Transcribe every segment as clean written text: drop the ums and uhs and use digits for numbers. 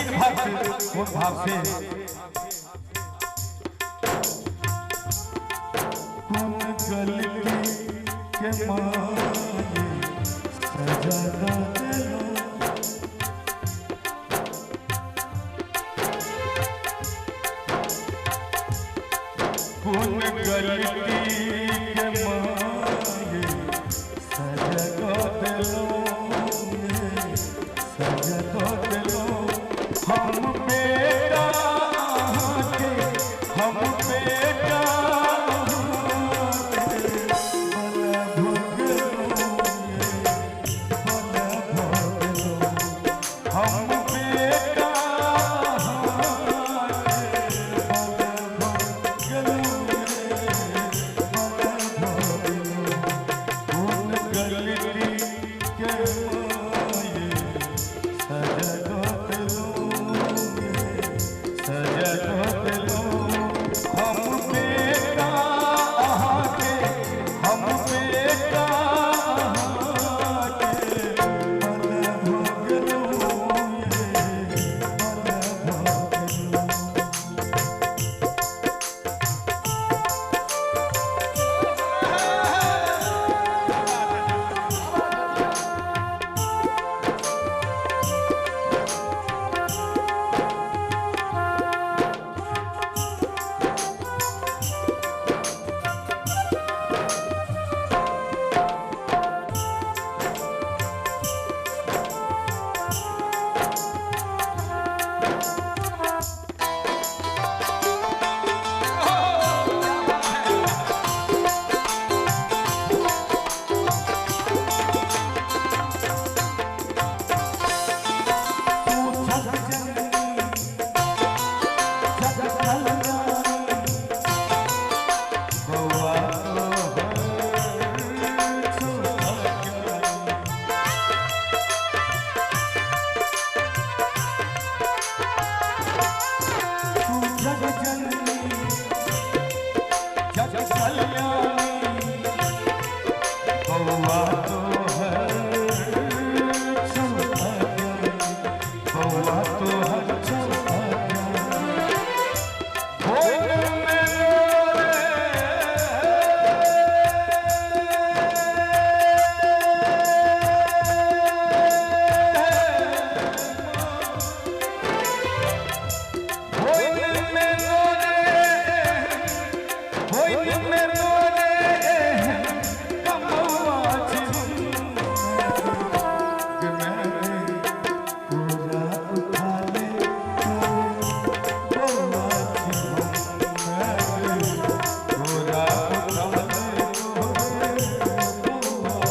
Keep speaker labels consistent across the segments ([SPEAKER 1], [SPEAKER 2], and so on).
[SPEAKER 1] छथिन भक्त कोन भाव से कोन गलती के माये सजा देलो कोन गलती के माये सजा देलो सजा देलो हम बेटा के हम बेटा के बल भगलो बल भगलो हम बेटा हम बेटा के बल भगलो बल भगलो। तू जग जननी जग कल्याणी बौआ तोहर सौभाग्यवान। तू जग जननी जग कल्याणी बौआ तोहर सौभाग्यवान। बौआ तोहर सौभाग्यवान। भोग में लोरे, भोग में लोरे, भोग में लोरे, कमौआ छिन कोरा उठा ले बौआ छिन कोरा उठा ले बौआ।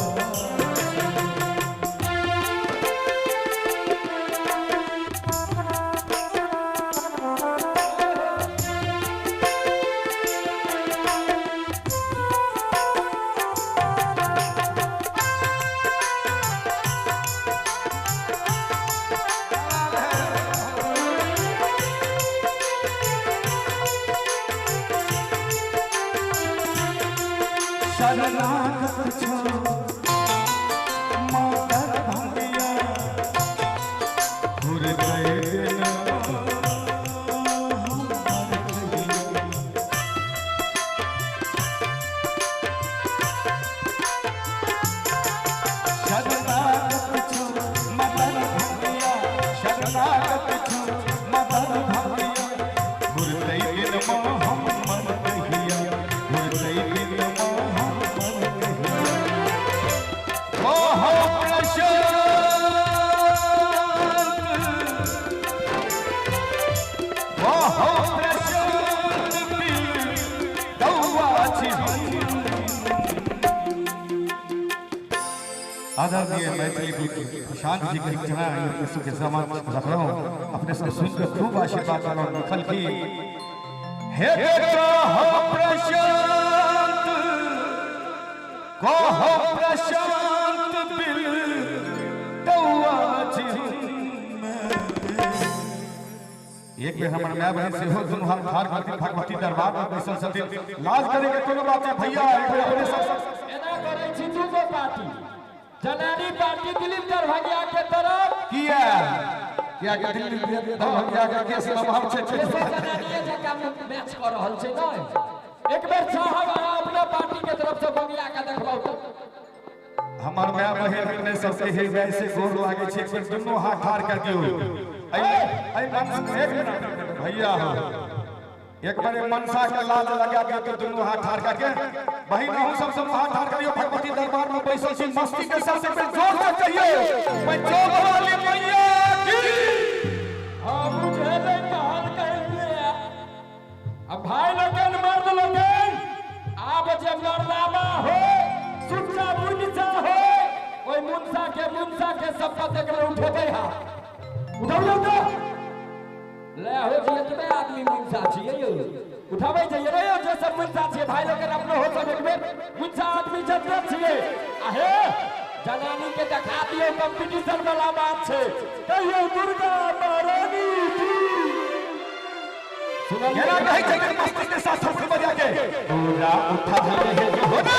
[SPEAKER 1] शरणागत छो मातर भंगिया घुर गए दिन हमर कहिया। शरणागत छो मदन भंगिया शरणागत छो मदन भंगिया घुर गए दिन हमर कहिया घुर गए दिन हमर कहिया। ओहो प्रशांत ओहो प्रशांत बिल दौआ छी आदरणीय मैथिली गुरु प्रशांत जी के चरण अपने सुख समाज रख रहा हूँ अपने सब सुनकर खूब आशीर्वाद और लिखल की हे कहो प्रशांत कहो प्रशांत बिल दौआ छी एक बेर हमर माय बहन सेहो दुनू हाथ ठाढ़ करथिन भगवती दरबार में बैसल छथिन लाज करे के कोनो बात नहीं भैया एक बेर अपने सब
[SPEAKER 2] एना करै छी दू गो पार्टी, जनानी पार्टी दिलीप दरभंगिया के तरफ
[SPEAKER 1] किया किया के दिल्ली दरभंगा के केस लम्हा छै।
[SPEAKER 2] केसो जनानिये जकाँ मैच कऽ रहल छै ने। एक बेर चाहब अहाँ अपना पार्टी के तरफ से बंगिया के देखबाउ तऽ।
[SPEAKER 1] हमर माय बहिन अपने सबके हृदय से गोर लागे छै, एक बेर दुनू हाथ ठाढ़ कर दियौ। एहि मन एक मिनट भैया हो, एक बार मनसा के लाज लगा दियौ तो दुनू हाथ ठाढ़ करके बहिन अहूँ सब सब हाथ ठाढ़ करियौ। भगवती दरबार में बैसल छी, मस्ती के साथ एक बेर जोर से कहियौ पंचोग वाली मैया की।
[SPEAKER 2] हाँ बुझेलै तहन कहियै। अब भाई लोगन मर्द लोगन आब जे मर्दाना हो सुच्चा मुनसा हो ओहि मुनसा के शपथ एक बेर उठेबै। हा उठबियौ तऽ ले हो जी, एतबे आदमी मुनसा छियै यौ, उठाबै जइयै रे यौ। जे सब मुनसा छियै भाई लोगन अपनो हो सब एक बेर मुनसा आदमी जते छियै आ हे जनानी के देखा दियौ, कंपटीशन वाला बात छै। कहियौ दुर्गा महारानी की।
[SPEAKER 1] केना कहै छै कि मस्ती के साथ साथ बजा के पूरा उठा ले हे हो ना।